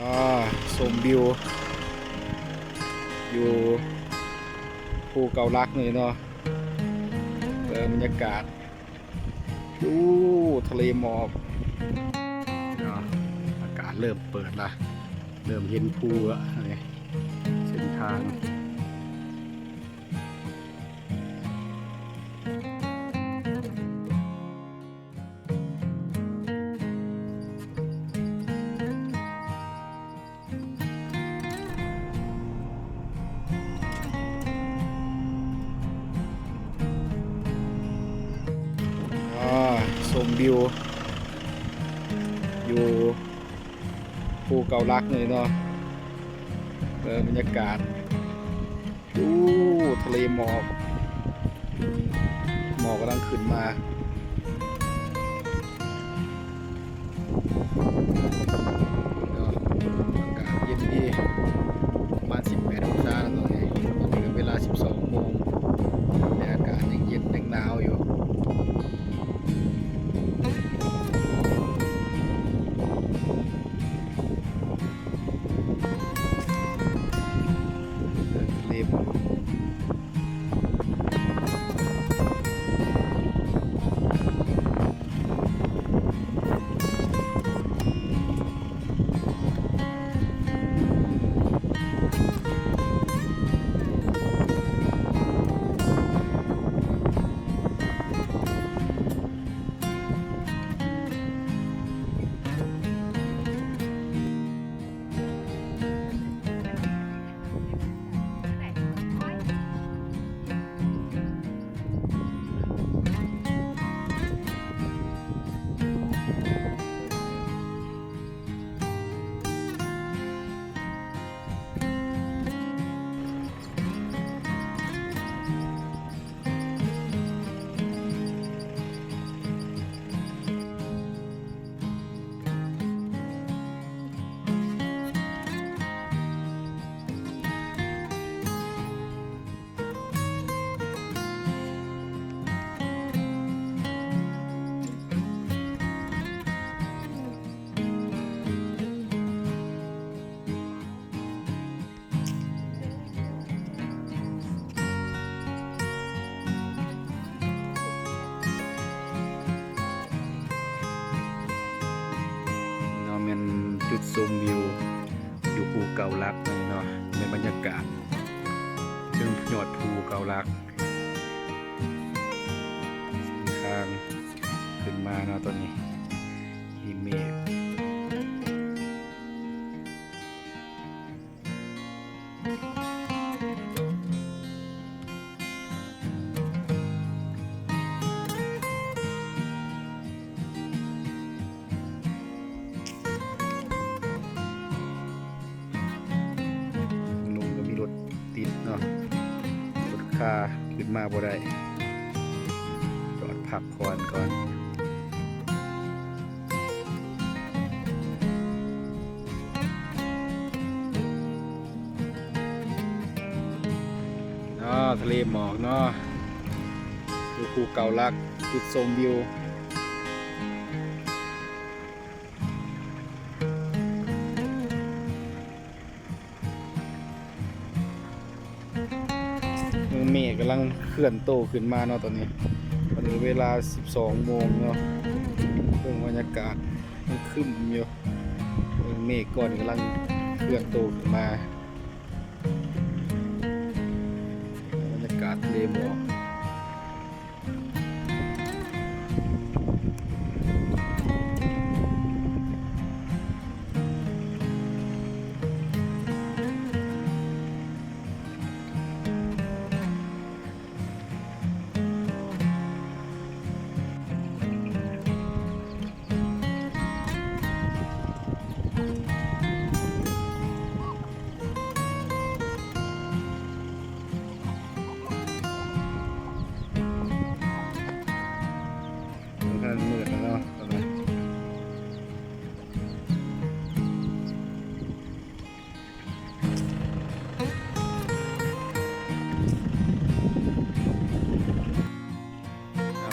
ອາ ຊົມວິວຢູ່ພູເກົ້າຫຼັກນີ້ເນາະ ເບິ່ງບັນຍາກາດ. ໂອ້ ທະເລໝອກເນາະ ອາກາດເລີ່ມເປີດລະ ເລີ່ມເຫັນພູລະ ເສັ້ນທາງ. ອາ ຊົມວິວຢູ່ພູເກົ້າຫຼັກນີ້ເນາະ ເບິ່ງບັນຍາກາດ. ໂອ້ ທະເລໝອກ ໝອກກຳລັງຂຶ້ນມາເນາະ ອາກາດເຢັນດີ ປະມານສິບແປດອົງສາແລ້ວຕອນນີ້ ຕອນນີ້ກໍເວລາສິບສອງໂມງ ແຕ່ອາກາດຍັງເຢັນຍັງໜາວຢູ່. ເລັບ ເນາະ ແມ່ນຈຸດຊົມວິວຢູ່ພູເກົ້າຫຼັກນີ້ເນາະ ແມ່ນບັນຍາກາດເທິງຍອດພູເກົ້າຫຼັກ ເສັ້ນທາງຂຶ້ນມາເນາະ ຕອນນີ້ມີເມກ. ລົງກໍມີລົດຕິດເນາະ ລົດຄາຂຶ້ນມາບໍ່ໄດ້ ຈອດພັກຜ່ອນກ່ອນ. ອາ ທະເລໝອກເນາະ ຢູ່ພູເກົ້າຫຼັກ ຈຸດຊົມວິວ. ເມກກຳລັງເຄື່ອນໂຕຂຶ້ນມາເນາະ ຕອນນີ້ ຕອນນີ້ເວລາສິບສອງໂມງເນາະ ເບິ່ງບັນຍາກາດ ມັນຄຶ້ມຢູ່ ເບິ່ງເມກກ່ອນກຳລັງເຄື່ອນໂຕຂຶ້ນມາ ບັນຍາກາດທະເລໝອກ. ມັນມືດແລ້ວເນາະ ຕອນນີ້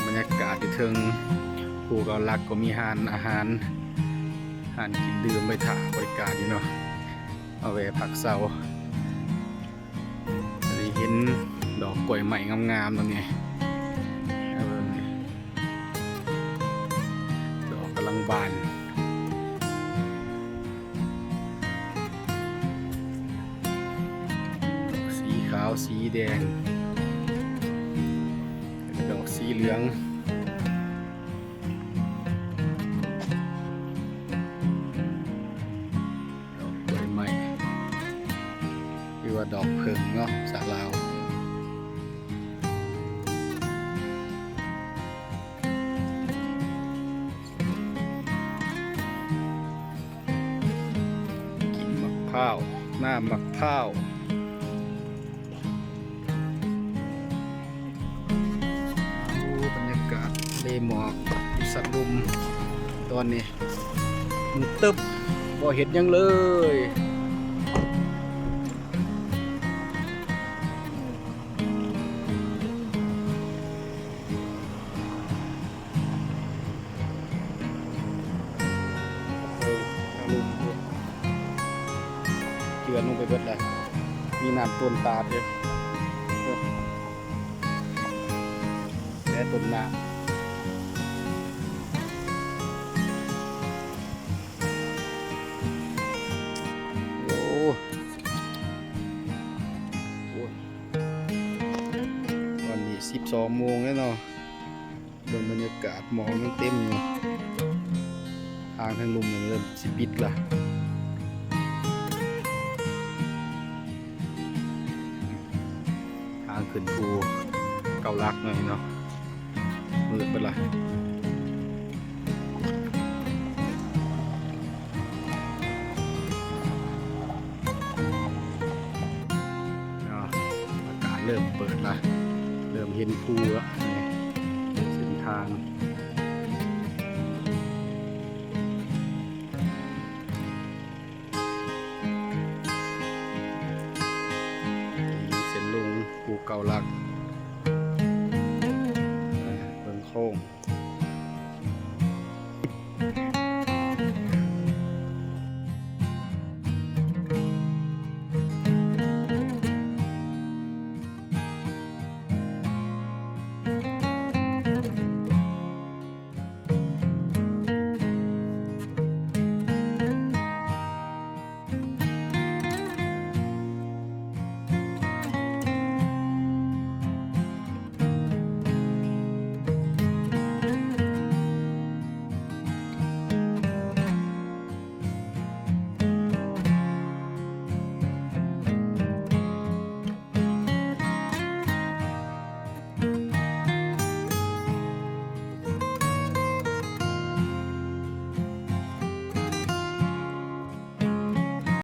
ບັນຍາກາດຢູ່ເທິງພູເກົ້າຫຼັກ ກໍມີຮ້ານອາຫານ ຮ້ ຮ້ານກິນດື່ມໄວ້ຖ້າບໍລິການຢູ່ເນາະ ມາແວ່ພັກເຊົາ. ໄດ້ເຫັນດອກກ້ວຍໄມ້ງາມໆ ຕົງນີ້ ເບິ່ງນີ້ ດອກກຳລັງບານ ດອກສີຂາວ ສີແດງ ແລ້ວກໍດອກສີເຫຼືອງ. ດອກກ້ວຍໄມ້ ຫຼືວ່າດອກເຜິ້ງເນາະ ພາສາລາວ. ກິນໝາກພ້າວ ນ້ຳໝາກພ້າວ. ໂອ້ ບັນຍາກາດທະເລໝອກຢູ່ສັນລຸ່ມ ຕອນນີ້ມືດຕຶບ ບໍ່ເຫັນຫຍັງເລີຍ. ເອີ ທາງລຸ່ມພຸ້ນ ເຈື່ອນລົງໄປເບິດລະ ມີນ້ຳຕົ້ນຕາດຢູ່ ເອີ ແຕ່ຕົ້ນນ້ຳ. ໂອ້ ໂອ້ ຕອນນີ້ສິບສອງໂມງແລ້ວເນາະ. ເບິ່ງບັນຍາກາດ ໝອກຍັງເຕັມຢູ່ ທາງທາງລຸ່ມນີ້ເລີ່ມຊິປິດລະ ທາງຂຶ້ນພູເກົ້າຫຼັກໜ້ອຍເນາະ ມືດເບິດລະ. ອາ ອາກາດເລີ່ມເປີດລະ ເລີ່ມເຫັນພູລະ ເສັ້ນທາງ ເສັ້ນລົງພູເກົ້າຫຼັກ.